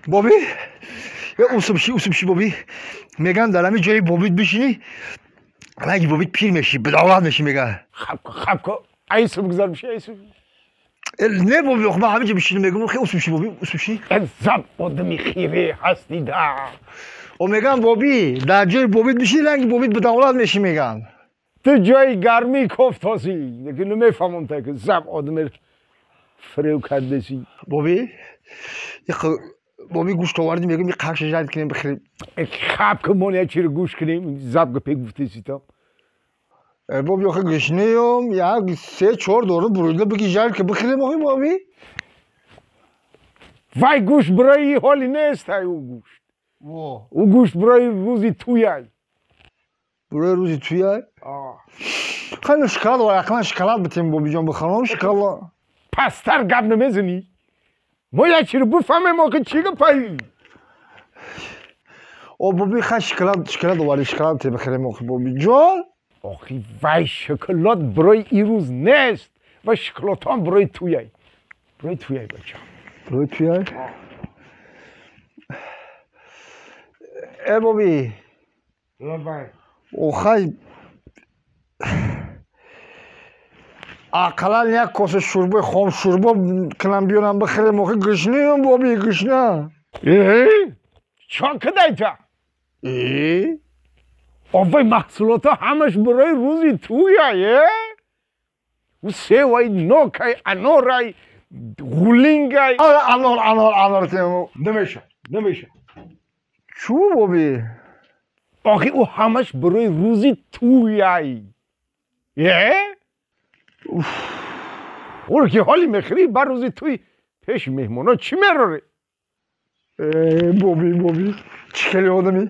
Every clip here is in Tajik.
Боби усумши боби меган дар ҳамин ҷои бобит бишинӣ ранги бобит пир мешӣ бадавлат мешӣ меган. Хабко хабко айсу бигзар биши айсу. Не боби ман ҳамин ҷо бишинам мегум хе усумши боби усумши. Заб одами хире ҳастӣ да. О меган боби дар ҷои бобит бишинӣ ранги бобит бадавлат мешӣ меган. Ту ҷои гармӣ кофтосӣ лекин намефаҳмам та ки заб одами фирев кардасӣ. Боби боби гӯшт овардӣ мегум қарша жард кунем бихӯрем. Хаб ки мон як чиро гӯш кунем заб гапе гуфтасӣ то. Боби охи гӯшнеём як се чор дору бурида биги жард ки бихӯрем охи боби. Вай гӯшт барои ҳоли нест ай ӯ гӯшт. Ӯ гӯшт барои рӯзи тӯяй. Барои рӯзи тӯяй? Хеле шоколад овар ақаллан шоколад битем бобиҷон бихӯрам шоколад. Пасттар гап намезанӣ? Мо як чиро бифаҳмем охи чӣ гапаи? О боби хай шоколад шоколад оварди шоколад битем бихӯрем охи бобиҷон. Охи вай шоколад барои ин рӯз нест ва шоколадҳам барои тӯяй. Барои тӯяй бача. Барои тӯяй? Э боби. Лабай. Охай ақаллан як коса шӯрбои хом шӯрбо кунам биёрам бихӯрем охи гушнаем боби гушна. Чон кидай та? Э? Овай маҳсулотҳо ҳамаш барои рӯзи тӯяй э? Ӯ севай нокай анорай ғулингай. Анор анор анор тем. Намеша намеша. Чӯ боби? Охи ӯ ҳамаш барои рӯзи тӯяй. Э? Ӯро ки ҳоли мехӯрӣ бар рӯзи тӯй пеши меҳмонон чӣ мерорӣ? Боби боби чӣ хеле одамӣ?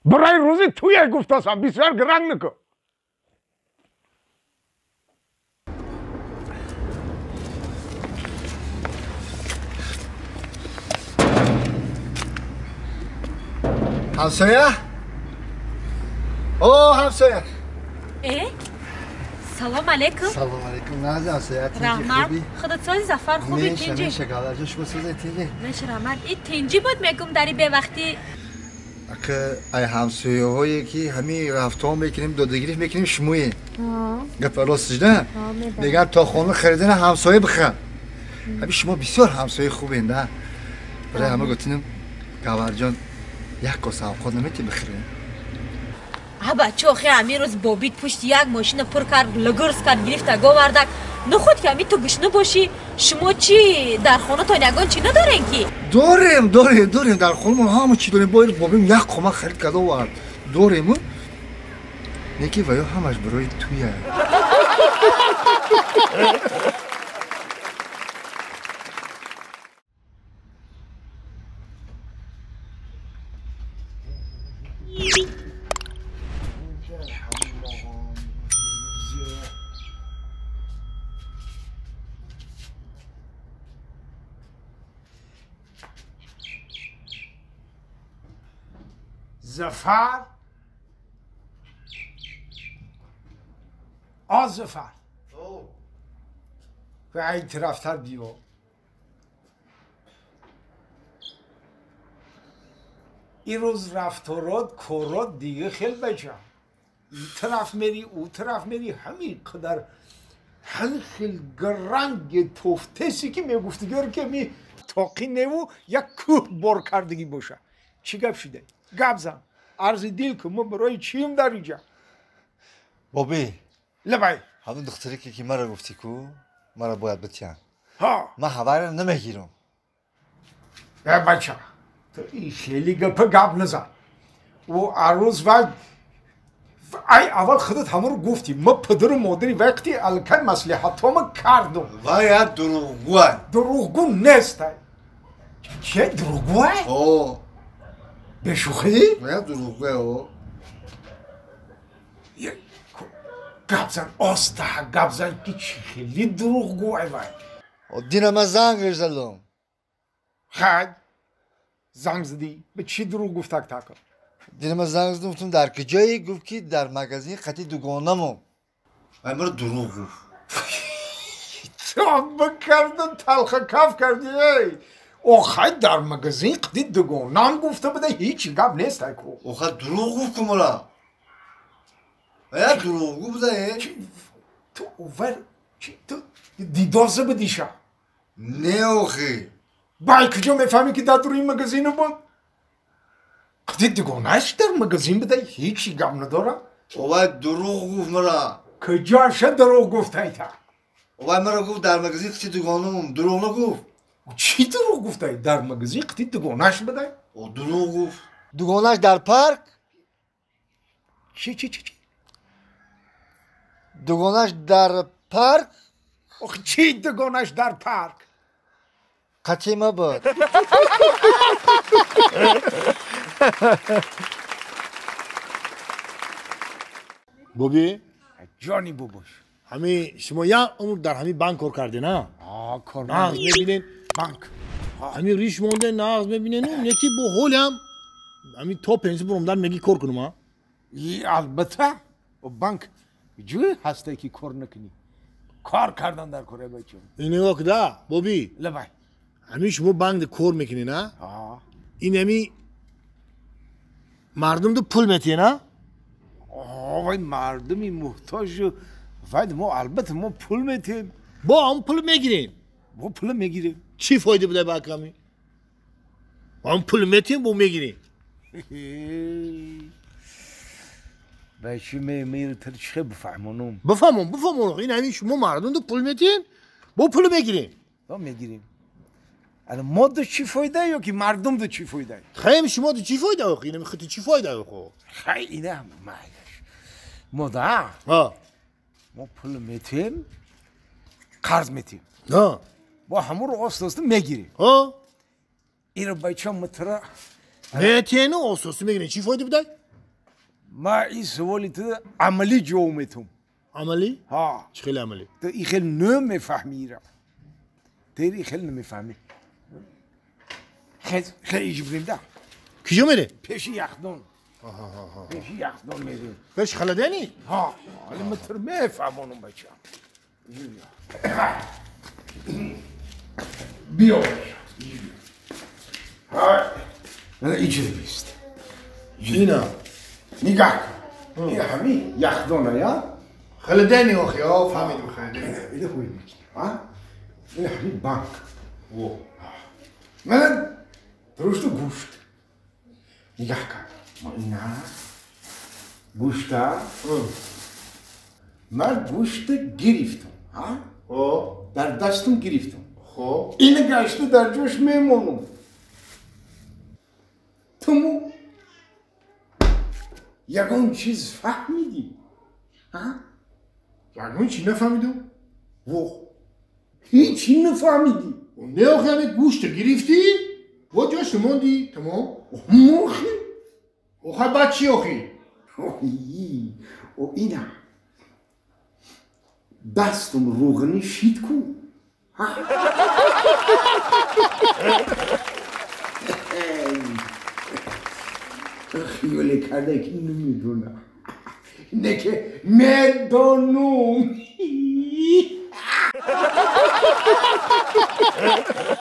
Барои рӯзи тӯяй гуфтасам бисёр гранг накун. Ҳамсоя? О ҳамсоя! Э? Салом алейкум. Салом алейкум. Нази ҳамсоя тинҷи Раҳмат. хуби? Худат сози Зафар хуби Меша тинҷи? меша галаҷо шумо сози тинҷи? Меша раҳмат. И тинҷи буд мегум дари бевақтӣ. Ака ай ҳамсояҳое ки ҳамин рафтон мекунем додагирифт мекунем шумое. Гапа ростш да? Мегӯянд то хона харидана ҳамсоя бихар. Ҳамин шумо бисёр ҳамсояи хубен да. Барои ҳама гуфтинам Гаварҷон як коса авқот наметӣ бихӯрем? А бача охи ҳамин рӯз бобит пушти як мошина пур кард лугурс кард гирифта говардак. Нухуд ки ҳамин ту гушна бошӣ шумо чӣ дар хонатон ягон чӣ надорен ки? Дорем дорем дорем дар хонамон ҳама чӣ дорем. Боир бобим як қома харид карда овард. Дорему неки ва ё ҳамаш барои туя. Зафар آ Зафар و این طرفتر بیو این روز رفتارات کارات دیگه خیلی بچه این طرف میری او طرف میری همین قدر همین خیلی گرنگ توفتسی که میگفتی که می تاقی نیو یک کوه بار کردگی باشه. چی گپ شده؟ گپ زن عرض دیل که ما برای چیم در اینجا؟ بابی لبای همون دختری که مرا گفتی کو مرا باید بتیان ها من هوای رو نمیگیرم. بچه تو این خیلی گپ گپ نزن. و عروس و ای اول خودت همون رو گفتی ما پدر و مادری وقتی الکن مصلحت ما کردم. باید دروغگو دروغگو نیست. چه دروغگوه؟ او به شوخی؟ باید دروغگوه او. گپ زن آسته گپ زن که چه خیلی دروغگوه وای. دینم من زنگ زدم. خیلی زنگ زدی به چی دروغ گفت تک تک؟ دینم زنگ زدم گفتم در کجایی؟ گفت که در مغازه خطی دوگانمو. من برو دروغ گفت. Соба карда талха каф карди эй. Охай дар магазин қди дугонам гуфта буда ҳеҷ гап нест айку. Охай дурӯғ гуфт ку мора. Ая дурӯғгӯ буда э. Ту овар чи ту дидорса бидиша? Не охи. Бай куҷо мефаҳмӣ ки дар дуруи магазину буд? Қди дугонаш дар магазин буда ҳеҷ гап надора? Овай дурӯғ гуфт мора. Куҷоша дурӯғ гуфт айта? Овай мара гуфт дар магазин қити дугонум, дурӯғ нагуфт. Чӣ дурӯғ гуфтай? Дар магазин қити дугонаш будай? О дурӯғ гуфт. Дугонаш дар парк? Чи чи чи чи? Дугонаш дар парк? Ох чӣ дугонаш дар парк? Қатима буд. Боби? Ҷони бобош. Ҳами шумо як умр дар ҳами банк кор кардед, на? Кор нағз мебинед. Банк. Ҳами риш монде нағз мебинед, неки бо ҳолям ҳами то пенсия буромдан меги кор кунум, а? Албатта, банк ҷӯй ҳасте ки кор накунӣ. Кор кардан дар кора бачам. Нигоҳ куда, Боби. Лабай. Ҳами шумо банк кор мекунед, на? Ин ҳами мардум ду пул метиҳед, на? Вай мардуми муҳтоҷу вай мо албатта мо пул метиҳем. Бо ҳам пул мегирем. Бо пул мегирем. Чӣ фоида буда ба аками? Ҳам пул метиҳем, бо мегирем. Бачи мемиртар чӣ бифаҳмонум? Бифаҳмон, бифаҳмон. Ин ҳамин шумо мардум ду пул метиҳем, бо пул мегирем. Бо мегирем. Ана мо ду чӣ фоида ё ки мардум ду чӣ фоида? Хаем шумо ду чӣ фоида охи? Ин хити чӣ фоида охо? Хай ина майлаш. Мо да? Мо пул метиҳем, қарз метиҳем. Бо ҳамонро оста-оста мегирем. Иро бача мутра метиҳену оста-оста мегирем. Чӣ фоида будай? Ма ин саволи ту амалӣ ҷавоб метум. Амалӣ? Ҳа. Чӣ хеле амалӣ? Ту и хел намефаҳмӣ ира. Ту и хел намефаҳмӣ. Хел иҷбирем да. Куҷо мере? Пеши яхдон. Пеши яхдон мерем. Пеши халадани? Ҳа. Ҳали мутр мефаҳмонум бача. Биё бача. Ҳа. Иҷри бист. Ина. Нигоҳ кун. Ин ҳами яхдона, я? Халадани охи, о, фаҳмидем халадани. Ина ҳуй мекунем, а? Ин ҳами банк. Мана дурушту гӯшт. Нигоҳ кун. Ина гӯшта. Ман гӯшта гирифтам, а? Дар дастам гирифтам. Хоб. Ина гашта дар ҷош мемонам. Туму ягон чиз фаҳмидӣ? Ягон чӣ нафаҳмидум? Во, ҳеҷ нафаҳмидӣ. Не охи ҳами гӯшта гирифтӣ, во ҷош мондӣ, тамом. Мохи? Охай баъд чӣ охи? О ина дастам рӯғани шид ку. Хиёле карда ки намедонам. Не ки медонум.